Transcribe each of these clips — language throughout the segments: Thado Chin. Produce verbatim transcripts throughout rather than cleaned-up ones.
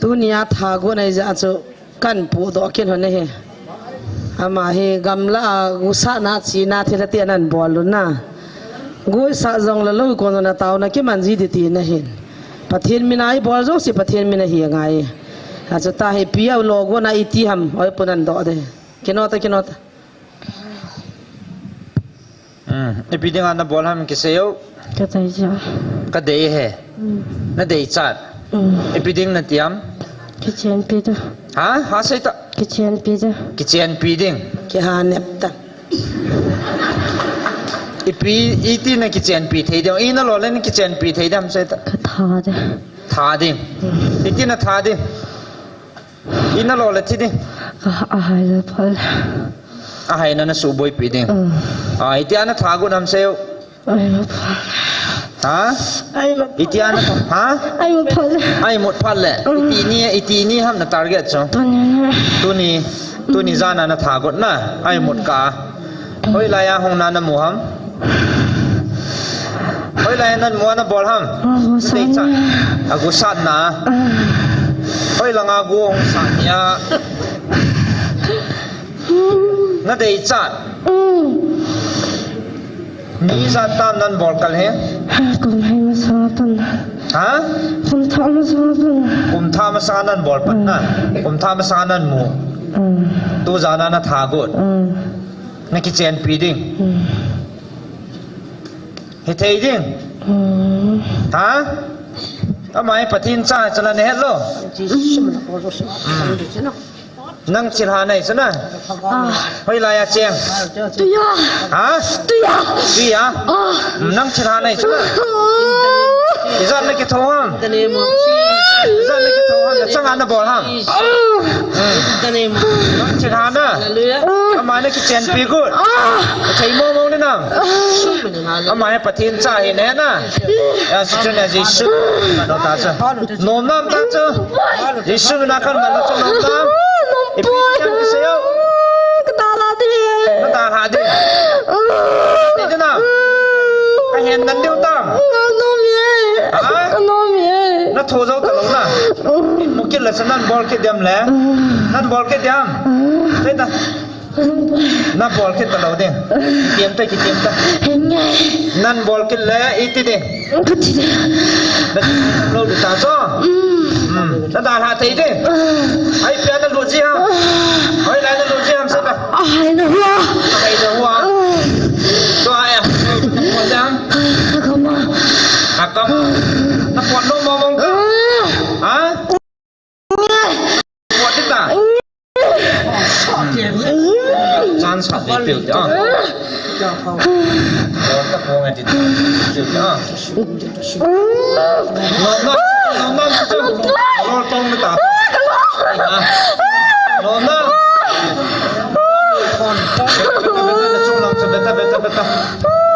Tunia thagon ahi jeh chun kahin pohdoh kit lhon ahi. Ama hi gamla a gusatna china thil ati anan bol lhon na. Gusa jong le lou kon na taona kiman ji ding tina ahin. Pathen mina ibol jouse Pathen mina hi angai. Achu ta hi pi a logon a iti ham oi punan doh de. Kinota, kinota. Hmm. Ipi dinga nabol ham kisei o? Ka dei cha. Ka dei he. Hmm. Na dei chat. Hmm. Ipi ding nati ham? Kichenpi ta. Ha? Ha sei ta. Kichenpi ta. Kichenpi ding. Kiha nep ta. Ipi, iti na kichenpi thei ding. Ina lo le na kichenpi thei ding sei ta. Ka tha de. Tha ding. Hmm. Iti na tha ding. Ina lo le thi ding. A, ahai le phal. Ahai na na suboipi ding. Mm. A, iti ana thagot ham sei o. Ai, ma phal. Ha? Ai, ma phal. Iti ana tha, ha? Ai, ma phal. Ai, mut phal le. Mm. Iti ni, iti ni ham na target chu. Tuni. Tuni, tuni jan a na thagot na. Ai, mut ka. Hoilai a hung na namu ham? Hoilai a namu a nabol ham? Agusat na. Dei cha. Agusat na. Ah. Hoilanga gu hung sat nia. Na dei cha. Mm. Mi ijat tam nan bol kal he? Kum hei masa pan. Ha? Kum thah masa pan. Kum thah masa nan bol pan na. Mm. Kum thah masa nan mu. Mm. Tu jan a na thagot. Mm. Na kichenpi ding. Hmm. Hithei ding. Hmm. Ha? Ama hi Pathen cha chala nahet lou. Hmm. Nang thilha nei chu na. Ah. Hoilai a cheng. Tuiya. Ha? Tuiya. Tuiya. Ah. Nang thilha nei chu na. Ah. Ijat na kitho ham? Ijat na kitho ham? Nachanga nabol ham? Ah. Hmm. Nang thilha na. Hallelujah. Ama na kichenpi got. Ah. Thei mong mong ni nam. Ah. Ama hi Pathen cha hi ne na. Ya, si chu na Jesu. Ka do ta cha. Nom nam ta chu. Jesu mina kan na chu nom nam. Ipi yang kisei o. Ka dalha ding. Ka dalha ding. Ti ding na. Ka hen nan diu tam. Ka nom e. Ha? Ka nom e. Na tho jou ta lou na. Mu kit le sa nan bol kit diam le. Nan bol kit diam. Te ta. Na bol kit ta lou ding. Kitiam ta, kitiam ta. Henge. Nan bol kit le iti ding. Kati ding. Na lou ding ta chu. Mm. Mm. Na dalha thei ding. Ah. Ai pia na lut ji ham. Ah. Hoilai na lut ji ham sa ta. Ahai na hua. Ahai na hua. Ah. Tua ya. Na pot jam. Ah, akama. Akama. Na pot nom mong mong ta. Ah. Ha? Pot ding ta. Chan sa de piu de, ah. Pot ta pong a di ta. Piu de, ah. Nom na, nom na, nom na. Lol tong de ta. Ah. Nom na. Beta, beta, beta, beta.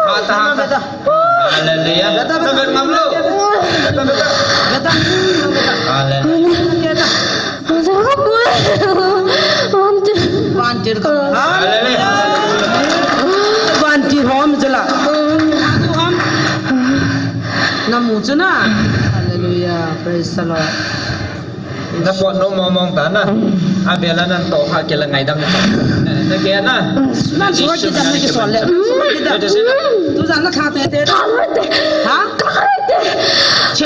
Ha ta, ha ta. Hallelujah. Beta, beta, ngam lou. Beta, beta. Beta. Hallelujah. Vantir. Hallelujah. Vantir hom jela. Namu chu na. Hallelujah. Praise the Lord. Na pot nom mong mong ta na. Abel a nan toh kha kit le ngaidam na. Na ke na. Nan soi kidam na kisol le. Soi kidam. Tu jan na kha te te. Kha te. Ha? Kha te. Chi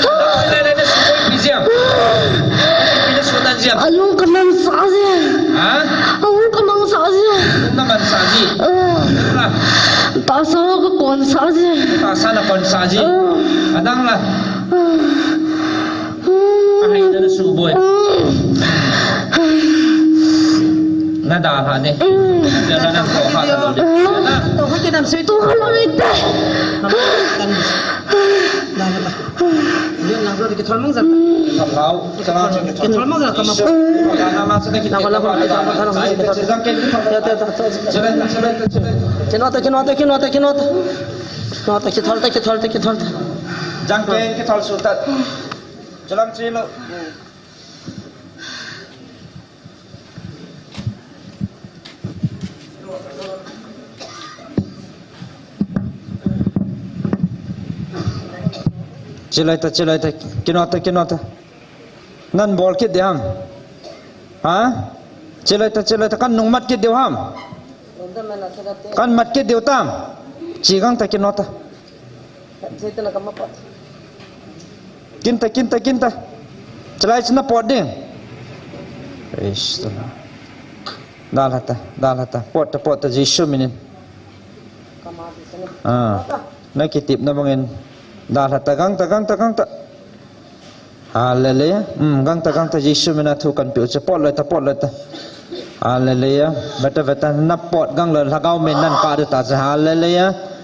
le le na soi pi jam. Pi na soi dan jam. Alung ka man sa ji. Ha? Alung ka man sa ji. Na man sa ji. Eh. Na. Tahsa ka kon sa ji. Tahsa na kon sa ji. Eh. Adang la. Eh. Ahai na na suboi. Na dalha de. Na na na toh kha ta lou de. Toh kha kidam sui toh kha lou de. Kithol mang jat. Kithol mang jat kama. Kinota, kinota, kinota, kinota. Kinota, kinota, kinota, kinota. Kinota, kithol ta, kithol ta, kithol ta. Jang keng kithal su ta. Chalang chi lo. Chilai ta, chilai ta, kinota, kinota. Nan bol kit de ham. Ha? Chilai ta, chilai ta, kan nung mat kit de ham. Kan mat kit de tam. Chi gang ta kinota. Kinta, kinta, kinta. Chilai china pot ding. Praise the Lord. Dalha ta, dalha ta. Pot ta, pot ta, Jesu minin. Ah, na kitip na bangin. Dalha ta, gang ta, gang ta, gang ta. Hallelujah. Hmm, gang ta, gang ta, Jesu mina thu kan piu che. Pot loi ta, pot loi ta. Hallelujah. Beta, beta, na pot gang loi, lhagao min nan ka de ta che. Hallelujah.